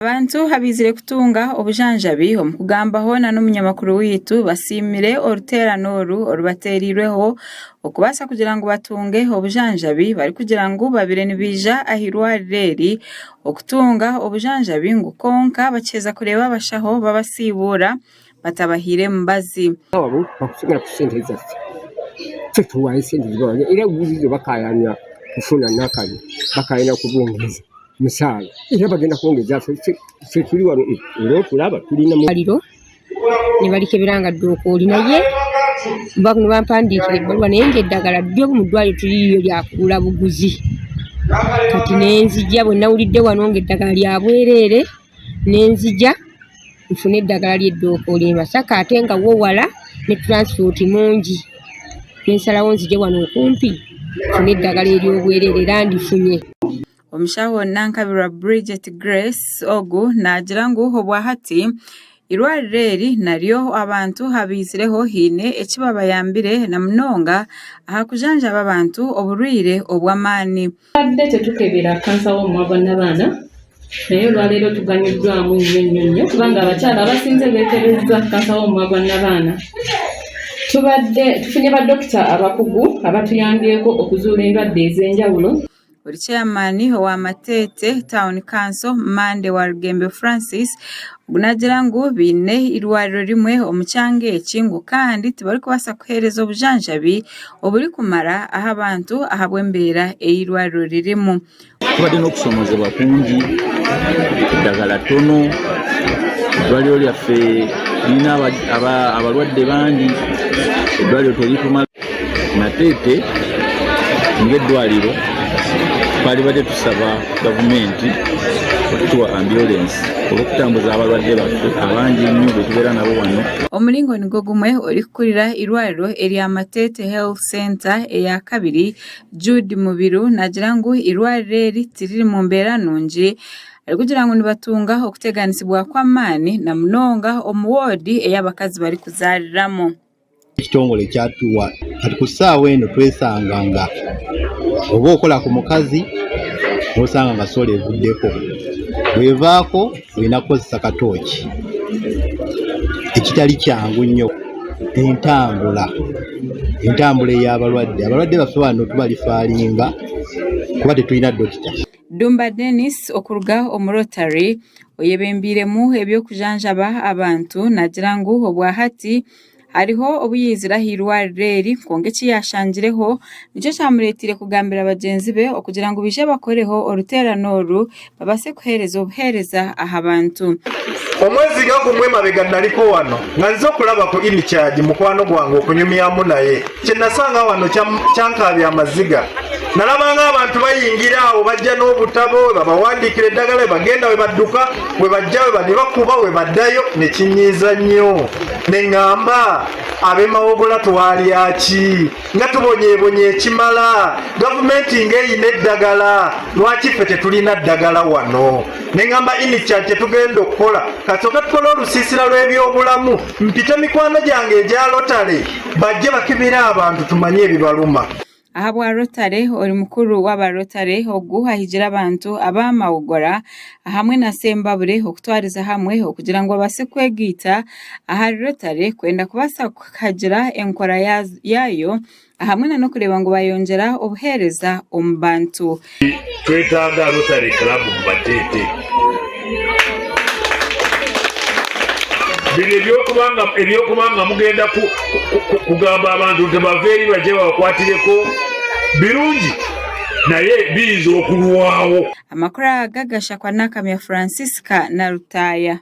Abantu abaizire kutunga obujanjabi omu kugambaho na n'omunyamakuru waitu basiimire oruteerane oru orubateereirweho okubaasa kugira ngu batunge obujanjabi barikugira ngu babaire nibaija aha irwariro eri okutunga obujanjabi ngu kwonka bakiheza kureeba abashaho babasiibuura batabahaire mubazi. Musaala era bagenda kwongeza ffe tuli wano era otulaba tulina mu ddwaliro ne balikebera nga ddookooli naye ne bampandiikira ebbaluwa naye ng'eddagala ddyo mu ddwaliro teririiyo lya kugula buguzi. Kati ne nzija bwe nawulidde wano ng'eddagala lya bwereere ne nzija nfune eddagala ly'eddookooli e Masaka ate nga wo wala ne tulansipooti mungi ne nsalawo nzije wano okumpi nfune eddagala ery'obwereere era ndifunye. Omushaho Nankabirwa Bridget Grace ogu naagira ngu obwahati eirwariro eri naryo abantu abaizireho haine eki babayambire na munonga aha kujanjaba abantu oburwaire obw'amaani. Tubadde tetukebera kkansa w'omumwa gwa nnabaana naye olwaleero tuganyuddwamu nnyo nnyo nnyo kubanga abakyala abasinze beekebezza kkansa w'omumwa gwa nnabaana. Tubadde tufunye badokita abakugu abatuyambyeko okuzuula endwadde ez'enjawulo. Ori Chairman owa Mateete Town Council, Monday Walugembe Francis ogu naagira ngu baine eirwariro rimwe omu kyanga eki ngu kandi tibarikubaasa kuheereza obujanjabi oburikumara aha bantu ahabw'embeera ei eirwariro ririmu. Tubadde n'okusoomoozebwa kungi, eddagala ttono, eddwaliro lyaffe lirina abalwadde bangi, eddwaliro teritumala. Nateete ng'eddwaliro twalibadde tusaba gavumenti okutuwa ambulensi olw'okutambuza abalwadde baffe abangi ennyo be tubeera nabo wano. Omuringo nigwo gumwe orikukurira eirwariro erya Mateete Health Centre eyakabiri, Jude Mubiru naagira ngu eirwariro eri tiriri mu mbeera nungi arikugira ngu nibatunga okuteganisibwa kw'amaani na munonga omu woodi ei abakazi barikuzaariramu. Ekitongole kyatuwa kati ku ssaawa eno twesanga nga oba okola ku mukazi n'osanga nga sola evuddeko, bw'evaako olina kukozesa katooki ekitali kyangu nnyo. Entambula, entambula ey'abalwadde, abalwadde baffe bano tubalifaalinga kuba tetulina dokita. Dumba Denis okuruga omu Rotary oyebembeiremu eby'okujanjaba abantu naagira ngu obwahati hariho obu yaizire aha irwariro eri kwonka eki yaashangireho nikyo kyamureeteire kugambira bagyenzi be okugira ngu baije bakoreho oruteerane oru babaase kuheereza obuheereza aha bantu. Omwezi nga gumwe emabega naliko wano nga nzize okulaba ku Inikyagi mukwano gwange okunyumyamu naye. Kye nasanga wano kyankaabya amaziga. Nalaba ng'abantu bayingira awo bajja n'obutabo we babawandiikira eddagala we bagenda we badduka we bajja we ne bakuba we baddayo ne kinyiiza nnyo ne ŋŋamba ab'e Mawogola twalya ki nga tubonyeebonye ekimala gavumenti ng'eyina eddagala lwaki ffe tetulina ddagala wano ne ŋŋamba inikya kye tugenda okukola kasooka tukole olusiisira lw'ebyobulamu mpite mikwano gyange egya lotale bajje bakebere abantu tumanye ebibaluma. Ahabwa Rotary, ori mukuru w'aba Rotary ogu ahigire abantu aba Mawogora hamwe na Sembabule okutwariza hamwe okugira ngu babaase kwegaita ahari Rotary kwenda kubaasa kuhagira enkora yaayo hamwe na n'okureeba ngu bayongyera obuheereza omu bantu. Twetaaga Rotary Club mu Bateete. Bino eby'okuba nga mugenda kugamba abantu nti bave eri bajje babakwatireko birungi naye biyinza okulwawo. Amakuru aga gashakwa Nakamya Francisca Nalutaaya.